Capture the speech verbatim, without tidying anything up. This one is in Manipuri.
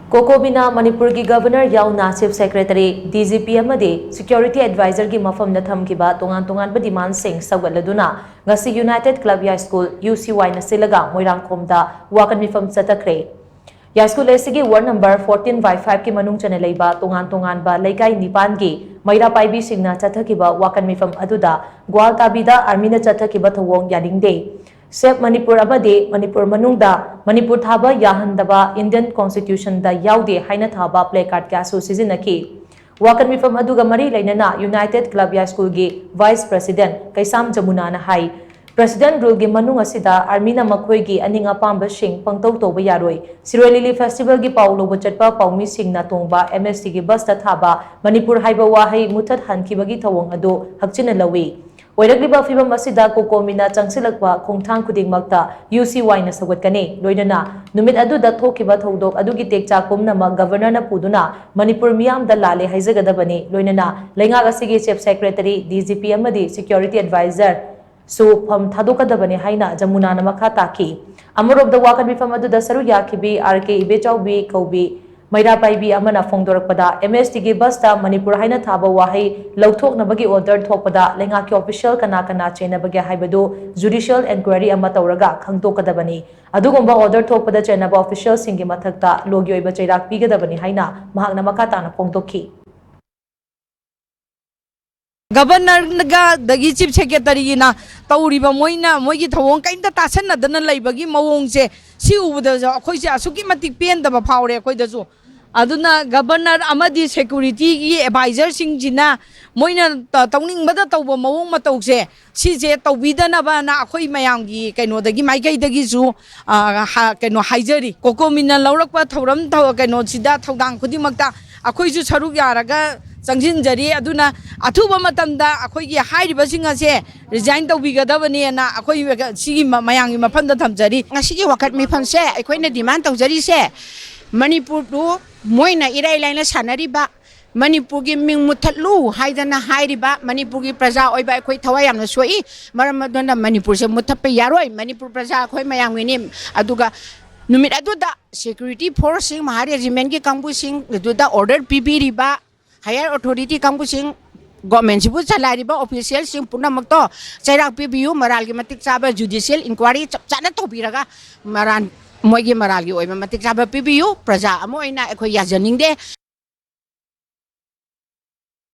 ꯀꯣꯀꯣꯃꯤꯅ ꯃꯅꯤꯄꯨꯔꯒꯤ ꯒꯕꯔꯅꯔ ꯌꯥꯎꯅ chief secretary, D G P ꯑꯃꯗꯤ ꯁꯦꯀ꯭ꯌꯨꯔꯤꯇꯤ ꯑꯦꯗꯚꯥꯏꯖꯔꯒꯤ ꯃꯐꯝꯗ ꯊꯝꯈꯤꯕ ꯇꯣꯉꯥꯟ ꯇꯣꯉꯥꯟꯕ ꯗꯤꯃꯥꯟꯁꯤꯡ ꯁꯧꯒꯠꯂꯗꯨꯅ ꯉꯁꯤ ꯌꯨꯅꯥꯏꯇꯦꯗ ꯀ꯭ꯂꯕ ꯌꯥꯏꯁ꯭ꯀꯨꯜ, ꯌꯨ ꯁꯤ ꯋꯥꯏꯅ ꯁꯤꯜꯂꯒ ꯃꯣꯏꯔꯥꯡꯈꯣꯝꯗ ꯋꯥꯀꯠ ꯃꯤꯐꯝ ꯆꯠꯊꯈ꯭ꯔꯦ꯫ ꯌꯥꯏꯁ꯭ꯀꯨꯜ ꯑꯁꯤꯒꯤ ward number fourteen by five ꯀꯤ ꯃꯅꯨꯡ ꯆꯟꯅ ꯂꯩꯕ ꯇꯣꯉꯥꯟ ꯇꯣꯉꯥꯟꯕ ꯂꯩꯀꯥꯏ ꯅꯤꯄꯥꯟꯒꯤ ꯃꯩꯔꯥ ꯄꯥꯏꯕꯤꯁꯤꯡꯅ ꯆꯠꯊꯈꯤꯕ ꯋꯥꯀꯠ ꯃꯤꯐꯝ ꯑꯗꯨꯗ ꯒ꯭ꯋꯥꯜꯇꯥꯕꯤꯗ ꯑꯥꯔꯃꯤꯅ ꯆꯠꯊꯈꯤꯕ ꯊꯧꯑꯣꯡ ꯌꯥꯅꯤꯡꯗꯦ, ꯁꯦꯐ ꯃꯅꯤꯄꯨꯔ ꯑꯃꯗꯤ ꯃꯅꯤꯄꯨꯔ ꯃꯅꯨꯡꯗ ꯃꯅꯤꯄꯨꯔ ꯊꯥꯕ ꯌꯥꯍꯟꯗꯕ ꯏꯟꯗꯤꯌꯟ ꯀꯣꯟꯁꯇꯤꯇ꯭ꯌꯨꯁꯟꯗ ꯌꯥꯎꯗꯦ ꯍꯥꯏꯅ ꯊꯥꯕ ꯄ꯭ꯂꯦ ꯀꯥꯔꯗ ꯀꯌꯥꯁꯨ ꯁꯤꯖꯤꯟꯅꯈꯤ꯫ ꯋꯥꯀꯠ ꯃꯤꯐꯝ ꯑꯗꯨꯒ ꯃꯔꯤ ꯂꯩꯅꯅ ꯌꯨꯅꯥꯏꯇꯦꯗ ꯀ꯭ꯂꯕ ꯌꯥꯏꯁ꯭ꯀꯨꯜꯒꯤ ꯚꯥꯏꯁ ꯄ꯭ꯔꯁꯤꯗꯦꯟꯠ ꯀꯩꯁꯥꯝ ꯖꯃꯨꯅꯥꯅ ꯍꯥꯏ, ꯄ꯭ꯔꯁꯤꯗꯦꯟꯠ ꯔꯨꯜꯒꯤ ꯃꯅꯨꯡ ꯑꯁꯤꯗ ꯑꯥꯔꯃꯤꯅ ꯃꯈꯣꯏꯒꯤ ꯑꯅꯤꯡ ꯑꯄꯥꯝꯕꯁꯤꯡ ꯄꯪꯇꯧ ꯇꯧꯕ ꯌꯥꯔꯣꯏ꯫ ꯁꯤꯔꯣꯏ ꯂꯤꯂꯤ ꯐꯦꯁꯇꯤꯚꯦꯜꯒꯤ ꯄꯥꯎ ꯂꯧꯕ ꯆꯠꯄ ꯄꯥꯎꯃꯤꯁꯤꯡꯅ ꯇꯣꯡꯕ ꯑꯦꯝ ꯑꯦꯁ ꯇꯤꯒꯤ ꯕꯁꯇ ꯊꯥꯕ ꯃꯅꯤꯄꯨꯔ ꯍꯥꯏꯕ ꯋꯥꯍꯩ ꯃꯨꯊꯠꯍꯟꯈꯤꯕꯒꯤ ꯊꯧꯑꯣꯡ ꯑꯗꯨ ꯍꯛꯆꯤꯟꯅ ꯂꯧꯏ꯫ ꯑꯣꯏꯔꯛꯂꯤꯕ ꯐꯤꯚꯝ ꯑꯁꯤꯗ ꯀꯣꯀꯣꯃꯤꯅ ꯆꯪꯁꯤꯜꯂꯛꯄ ꯈꯣꯡꯊꯥꯡ ꯈꯨꯗꯤꯡꯃꯛꯇ ꯌꯨ ꯁꯤ ꯋꯥꯏꯅ ꯁꯧꯒꯠꯀꯅꯤ꯫ ꯂꯣꯏꯅꯅ ꯅꯨꯃꯤꯠ ꯑꯗꯨꯗ ꯊꯣꯛꯈꯤꯕ ꯊꯧꯗꯣꯛ ꯑꯗꯨꯒꯤ ꯇꯦꯛꯆꯥꯛ ꯄꯨꯝꯅꯃꯛ ꯒꯕꯔꯅꯔꯅ ꯄꯨꯗꯨꯅ ꯃꯅꯤꯄꯨꯔ ꯃꯤꯌꯥꯝꯗ ꯂꯥꯜꯂꯦ ꯍꯥꯏꯖꯒꯗꯕꯅꯤ꯫ ꯂꯣꯏꯅꯅ ꯂꯩꯉꯥꯛ ꯑꯁꯤꯒꯤ chief secretary, D G P ꯑꯃꯗꯤ ꯁꯦꯀ꯭ꯌꯨꯔꯤꯇꯤ ꯑꯦꯗꯚꯥꯏꯖꯔ ꯁꯨ ꯐꯝ ꯊꯥꯗꯣꯛꯀꯗꯕꯅꯤ ꯍꯥꯏꯅ ꯖꯃꯨꯅꯥꯅ ꯃꯈꯥ ꯇꯥꯈꯤ꯫ ꯑꯃꯔꯣꯝꯗ ꯋꯥꯀꯠ ꯃꯤꯐꯝ ꯑꯗꯨꯗ ꯁꯔꯨꯛ ꯌꯥꯈꯤꯕꯤ ꯑꯥꯔ ꯀꯦ ꯏꯕꯦꯆꯥꯎꯕꯤ ꯀꯧꯕꯤ ꯃꯩꯔꯥ ꯄꯥꯏꯕꯤ ꯑꯃꯅ ꯐꯣꯡꯗꯣꯔꯛꯄꯗ, ꯑꯦꯝ ꯑꯦꯁ ꯇꯤꯒꯤ ꯕꯁꯇ ꯃꯅꯤꯄꯨꯔ ꯍꯥꯏꯅ ꯊꯥꯕ ꯋꯥꯍꯩ ꯂꯧꯊꯣꯛꯅꯕꯒꯤ ꯑꯣꯔꯗꯔ ꯊꯣꯛꯄꯗ ꯂꯩꯉꯥꯛꯀꯤ ꯑꯣꯐꯤꯁꯤꯌꯦꯜ ꯀꯅꯥ ꯀꯅꯥ ꯆꯦꯟꯅꯕꯒꯦ ꯍꯥꯏꯕꯗꯨ ꯖꯨꯗꯤꯁꯤꯌꯦꯜ ꯏꯟꯀ꯭ꯋꯥꯏꯔꯤ ꯑꯃ ꯇꯧꯔꯒ ꯈꯪꯗꯣꯛꯀꯗꯕꯅꯤ꯫ ꯑꯗꯨꯒꯨꯝꯕ ꯑꯣꯔꯗꯔ ꯊꯣꯛꯄꯗ ꯆꯦꯟꯅꯕ ꯑꯣꯐꯤꯁꯤꯌꯦꯜꯁꯤꯡꯒꯤ ꯃꯊꯛꯇ ꯂꯣꯒꯤ ꯑꯣꯏꯕ ꯆꯩꯔꯥꯛ ꯄꯤꯒꯗꯕꯅꯤ ꯍꯥꯏꯅ ꯃꯍꯥꯛꯅ ꯃꯈꯥ ꯇꯥꯅ ꯐꯣꯡꯗꯣꯛꯈꯤ꯫ ꯒꯕꯔꯅꯔꯒ ꯑꯗꯒꯤ ꯆꯤꯐ ꯁꯦꯀ꯭ꯔꯦꯇꯔꯤꯒꯤꯅ ꯇꯧꯔꯤꯕ ꯃꯣꯏꯅ ꯃꯣꯏꯒꯤ ꯊꯧꯑꯣꯡ ꯀꯔꯤꯝꯇ ꯇꯥꯁꯟꯅꯗꯅ ꯂꯩꯕꯒꯤ ꯃꯑꯣꯡꯁꯦ, ꯁꯤ ꯎꯕꯗꯁꯨ ꯑꯩꯈꯣꯏꯁꯦ ꯑꯁꯨꯛꯀꯤ ꯃꯇꯤꯛ ꯄꯦꯟꯗꯕ ꯐꯥꯎꯔꯦ ꯑꯩꯈꯣꯏꯗꯁꯨ꯫ ꯑꯗꯨꯅ ꯒꯕꯔꯅꯔ ꯑꯃꯗꯤ ꯁꯦꯀ꯭ꯌꯨꯔꯤꯇꯤꯒꯤ ꯑꯦꯗꯚꯥꯏꯖꯔꯁꯤꯡꯁꯤꯅ ꯃꯣꯏꯅ ꯇ- ꯇꯧꯅꯤꯡꯕꯗ ꯇꯧꯕ ꯃꯑꯣꯡ ꯃꯇꯧꯁꯦ, ꯁꯤꯁꯦ ꯇꯧꯕꯤꯗꯅꯕꯅ ꯑꯩꯈꯣꯏ ꯃꯌꯥꯝꯒꯤ ꯀꯩꯅꯣꯗꯒꯤ, ꯃꯥꯏꯀꯩꯗꯒꯤꯁꯨ, ꯑ, ꯍ- ꯀꯩꯅꯣ ꯍꯥꯏꯖꯔꯤ꯫ ꯀꯣꯀꯣꯃꯤꯅ ꯂꯧꯔꯛꯄ ꯊꯧꯔꯝ ꯊꯧ- ꯀꯩꯅꯣꯁꯤꯗ, ꯊꯧꯗꯥꯡ ꯈꯨꯗꯤꯡꯃꯛꯇ ꯑꯩꯈꯣꯏꯁꯨ ꯁꯔꯨꯛ ꯌꯥꯔꯒ ꯆꯪꯁꯤꯟꯖꯔꯤ꯫ ꯑꯗꯨꯅ ꯑꯊꯨꯕ ꯃꯇꯝꯗ ꯑꯩꯈꯣꯏꯒꯤ ꯍꯥꯏꯔꯤꯕꯁꯤꯡ ꯑꯁꯦ ꯔꯤꯖꯥꯏꯟ ꯇꯧꯕꯤꯒꯗꯕꯅꯦꯅ ꯑꯩꯈꯣꯏ ꯁꯤꯒꯤ ꯃ- ꯃꯌꯥꯝꯒꯤ ꯃꯐꯝꯗ ꯊꯝꯖꯔꯤ꯫ ꯉꯁꯤꯒꯤ ꯋꯥꯀꯠ ꯃꯤꯐꯝꯁꯦ ꯑꯩꯈꯣꯏꯅ ꯗꯤꯃꯥꯟ ꯇꯧꯖꯔꯤꯁꯦ, ꯃꯅꯤꯄꯨꯔꯗꯨ ꯃꯣꯏꯅ ꯏꯔꯥꯏ ꯂꯥꯏꯅ ꯁꯥꯟꯅꯔꯤꯕ, ꯃꯅꯤꯄꯨꯔꯒꯤ ꯃꯤꯡ ꯃꯨꯊꯠꯂꯨ ꯍꯥꯏꯗꯅ ꯍꯥꯏꯔꯤꯕ, ꯃꯅꯤꯄꯨꯔꯒꯤ ꯄ꯭ꯔꯖꯥ ꯑꯣꯏꯕ ꯑꯩꯈꯣꯏ ꯊꯋꯥꯏ ꯌꯥꯝꯅ ꯁꯣꯛꯏ꯫ ꯃꯔꯝ ꯑꯗꯨꯅ ꯃꯅꯤꯄꯨꯔꯁꯦ ꯃꯨꯊꯠꯄ ꯌꯥꯔꯣꯏ꯫ ꯃꯅꯤꯄꯨꯔ ꯄ꯭ꯔꯖꯥ ꯑꯩꯈꯣꯏ ꯃꯌꯥꯝꯒꯤꯅꯤ꯫ ꯑꯗꯨꯒ ꯅꯨꯃꯤꯠ ꯑꯗꯨꯗ ꯁꯦꯀ꯭ꯌꯨꯔꯤꯇꯤ ꯐꯣꯔꯁꯁꯤꯡ, ꯃꯍꯥ ꯔꯦꯖꯤꯃꯦꯟꯒꯤ ꯀꯥꯡꯕꯨꯁꯤꯡ ꯑꯗꯨꯗ ꯑꯣꯔꯗꯔ ꯄꯤꯕꯤꯔꯤꯕ ꯍꯥꯌꯔ ꯑꯣꯊꯣꯔꯤꯇꯤ ꯀꯥꯡꯕꯨꯁꯤꯡ, ꯒꯣꯔꯃꯦꯟꯁꯤꯕꯨ ꯆꯂꯥꯏꯔꯤꯕ ꯑꯣꯐꯤꯁꯤꯌꯦꯜꯁꯤꯡ ꯄꯨꯝꯅꯃꯛꯇꯣ ꯆꯩꯔꯥꯛ ꯄꯤꯕꯤꯌꯨ꯫ ꯃꯔꯥꯜꯒꯤ ꯃꯇꯤꯛ ꯆꯥꯕ ꯖꯨꯗꯤꯁꯤꯌꯦꯜ ꯏꯟꯀ꯭ꯋꯥꯏꯔꯤ ꯆꯞ ꯆꯥꯅ ꯇꯧꯕꯤꯔꯒ ꯃꯔꯥꯜ, ꯃꯣꯏꯒꯤ ꯃꯔꯥꯜꯒꯤ ꯑꯣꯏꯕ ꯃꯇꯤꯛ ꯆꯥꯕ ꯄꯤꯕꯤꯌꯨ꯫ ꯄ꯭ꯔꯖꯥ ꯑꯃ ꯑꯣꯏꯅ ꯑꯩꯈꯣꯏ ꯌꯥꯖꯅꯤꯡꯗꯦ꯫